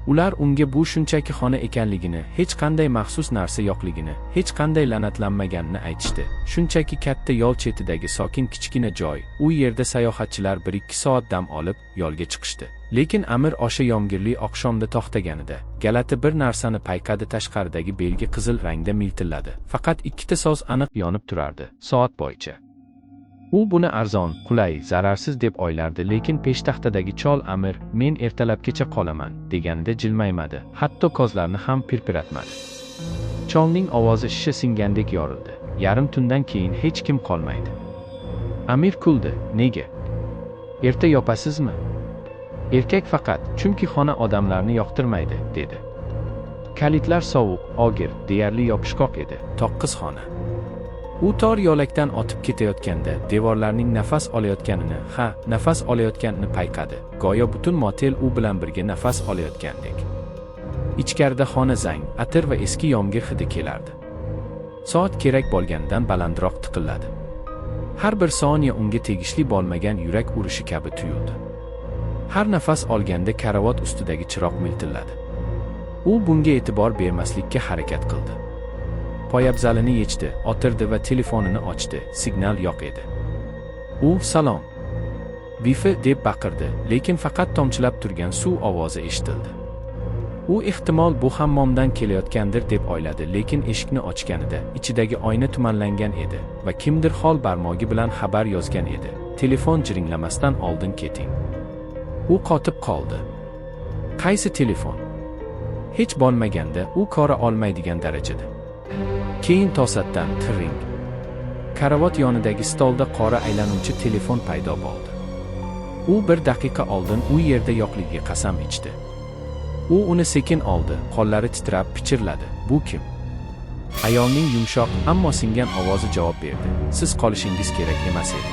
Ular unga bu shunchaki xona ekanligini, hech qanday maxsus narsa yo'qligini, hech qanday la'natlanmaganini aytishdi. Shunchaki katta yo'l chetidagi sokin kichkina joy. U yerda sayohatchilar 1-2 soat dam olib, yo'lga chiqishdi. Lekin Amir o'sha yomg'irli oqshomda to'xtaganida, g'alati bir narsani payqadi. Tashqaridagi belgi qizil rangda miltilladi. Faqat ikkita soz aniq yonib turardi, soat bo'yicha. U buni arzon, qulay, zararsiz deb o'ylardi, lekin peshtaxtadagi chol Amir, "Men ertalabgacha qolaman", deganida jilmaymadi, hatto ko'zlarini ham pirpiratmadi. Cholning ovozi shisha singandek yorildi. "Yarim tundan keyin hech kim qolmaydi." Amir kuldi. "Nega? Erta yopasizmi?" Erkak faqat, "Chunki xona odamlarni yoqtirmaydi", dedi. Kalitlar sovuq, og'ir, deyarli yopishqoq edi. 9 xona. U tor yo'lakdan o'tib ketayotganda devorlarning nafas olayotganini, ha, nafas olayotganini payqadi. Go'yo butun motel u bilan birga nafas olayotgandek. Ichkarida xona zang, atir va eski yomg'ir hidi kelardi. Soat kerak bo'lganidan balandroq tiqilladi. Har bir soniya unga tegishli bo'lmagan yurak urishi kabi tuyuldi. Har nafas olganda karavot ustidagi chiroq miltilladi. U bunga e'tibor bermaslikka harakat qildi. Poyabzalini yechdi, o'tirdi va telefonini ochdi. Signal yo'q edi. U "Salom. Wi-Fi" deb baqirdi, lekin faqat tomchilab turgan suv ovozi eshitildi. U ehtimol bu hammomdan kelayotgandir deb o'yladi, lekin eshikni ochganida ichidagi oyna tumanlangan edi va kimdir xol barmog'i bilan xabar yozgan edi. "Telefon jiringlamasdan oldin keting." U qotib qoldi. Qaysi telefon? Hech bo'lmaganda u ko'ra olmaydigan darajada. Keyin to'satdan tiring. Karavot yonidagi stolda qora aylanuvchi telefon paydo bo'ldi. U bir daqiqa oldin u yerda yo'qligiga qasam ichdi. U uni sekin oldi, qo'llari titrab pichirladi. "Bu kim?" Ayolning yumshoq, ammo singan ovozi javob berdi. "Siz qolishingiz kerak emas edi."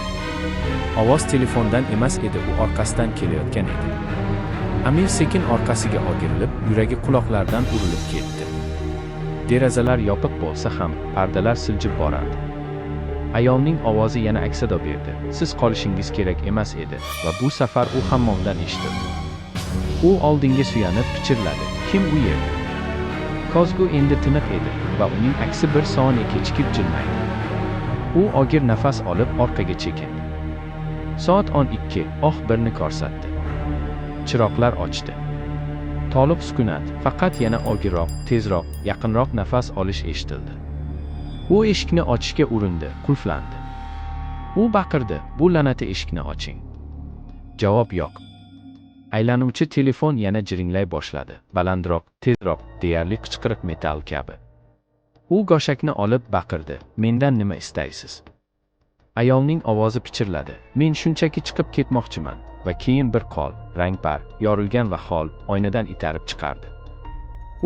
Ovoz telefondan emas edi, u orqasidan kelayotgan edi. Amir sekin orqasiga o'girilib, yuragi quloqlaridan urilib ketdi. Derazalar yopiq bo'lsa ham, pardalar siljib borardi. Ayolning ovozi yana aksado berdi. "Siz qolishingiz kerak emas edi", va bu safar u hammomdan eshitildi. U oldinga suyanib pichirladi. "Kim u yerda?" Ko'zgu endi tiniq edi va uning aksi bir soniya kechikib jilmaydi. U og'ir nafas olib orqaga chekindi. Soat 12, oh birni ko'rsatdi. Chiroqlar o'chdi. To'liq sukunat, faqat yana og'irroq, tezroq, yaqinroq nafas olish eshitildi. U eshikni ochishga urindi, qulflandi. U baqirdi, "Bu la'nati eshikni oching." Javob yo'q. Aylanuvchi telefon yana jiringlay boshladi. Balandroq, tezroq, deyarli qichqiriq metal kabi. U go'shakni olib baqirdi, "Mendan nima istaysiz?" Ayolning ovozi pichirladi. "Men shunchaki chiqib ketmoqchiman." Va keyin bir qo'l, rangpar, yorilgan va xol, oynadan itarib chiqardi.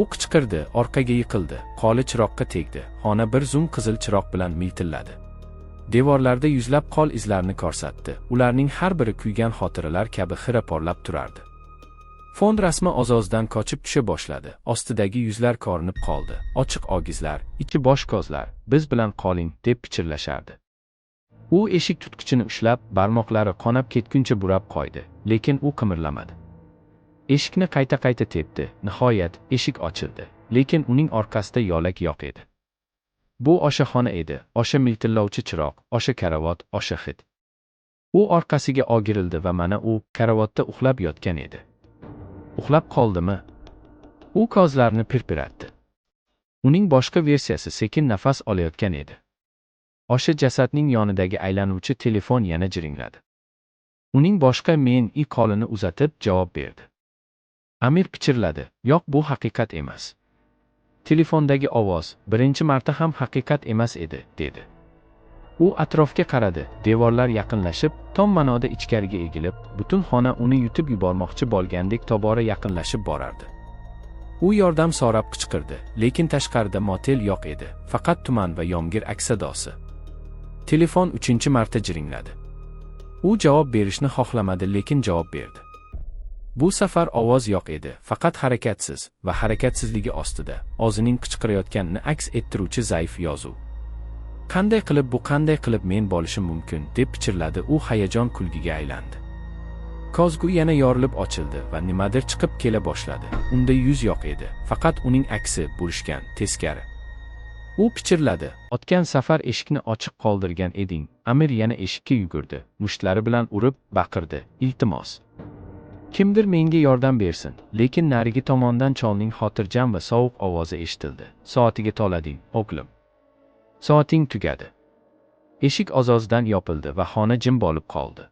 U qichqirdi, orqaga yiqildi, qo'li chiroqqa tegdi. Xona bir zum qizil chiroq bilan miltilladi. Devorlarda yuzlab qon izlarini ko'rsatdi. Ularning har biri kuygan xotiralar kabi xira porlab turardi. Fon rasmi o'z-o'zidan ko'chib tusha boshladi. Ostidagi yuzlar ko'rinib qoldi. Ochiq og'izlar, ichi bo'sh ko'zlar, "Biz bilan qoling", deb pichirlashardi. U eshik tutqichini ushlab, barmoqlari qonab ketguncha burab qo'ydi, lekin u qimirlamadi. Eshikni qayta-qayta tepdi. Nihoyat eshik ochildi, lekin uning orqasida yo'lak yo'q edi. Bu o'sha xona edi, o'sha miltillovchi chiroq, o'sha karavot, o'sha hid. U orqasiga o'girildi va mana u karavotda uxlab yotgan edi. Uxlab qoldimi? U ko'zlarini pirpiratdi. Uning boshqa versiyasi sekin nafas olayotgan edi. O'sha jasadning yonidagi aylanuvchi telefon yana jiringladi. Uning boshqa men i qo'lini uzatib javob berdi. Amir pichirladi, "Yo'q, bu haqiqat emas." Telefondagi ovoz birinchi marta ham haqiqat emas edi, dedi. U atrofga qaradi, devorlar yaqinlashib, tom ma'noda ichkariga egilib, butun xona uni yutib yubormoqchi bo'lgandek tobora yaqinlashib borardi. U yordam so'rab qichqirdi, lekin tashqarida motel yo'q edi, faqat tuman va yomg'ir aksadosi. Telefon uchinchi marta jiringladi. U javob berishni xohlamadi, lekin javob berdi. Bu safar ovoz yo'q edi, faqat harakatsiz va harakatsizligi ostida o'zining qichqirayotganini aks ettiruvchi zaif yozuv. "Qanday qilib bu, qanday qilib men bo'lishim mumkin?" deb pichirladi u, hayajon kulgiga aylandi. Ko'zgu yana yorilib ochildi va nimadir chiqib kela boshladi. Unda yuz yo'q edi, faqat uning aksi, burishgan, teskari. U pichirladi: "O'tgan safar eshikni ochiq qoldirgan eding." Amir yana eshikka yugurdi, mushtlari bilan urib, baqirdi: "Iltimos. Kimdir menga yordam bersin." Lekin narigi tomondan cholning xotirjam va sovuq ovozi eshitildi: "Soatiga to'lading, o'g'lim. Soating tugadi." Eshik oz-ozdan yopildi va xona jim bo'lib qoldi.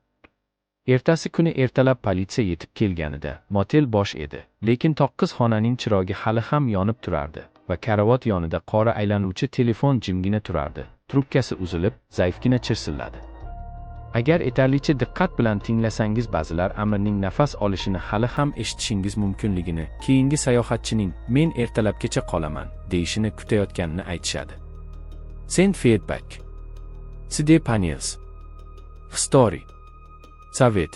Ertasi kuni ertalab politsiya yetib kelganida motel bo'sh edi, lekin 9 xonaning chirogi hali ham yonib turardi va karavot yonida qora aylanuvchi telefon jimgina turardi. Trubkasi uzilib, zaifgina chirsilladi. Agar yetarlicha diqqat bilan tinglasangiz, ba'zilar Amirning nafas olishini hali ham eshitishingiz mumkinligini, keyingi sayohatchining "Men ertalabgacha qolaman" deyishini kutayotganini aytishadi. Send feedback. CD panels. History. Совет.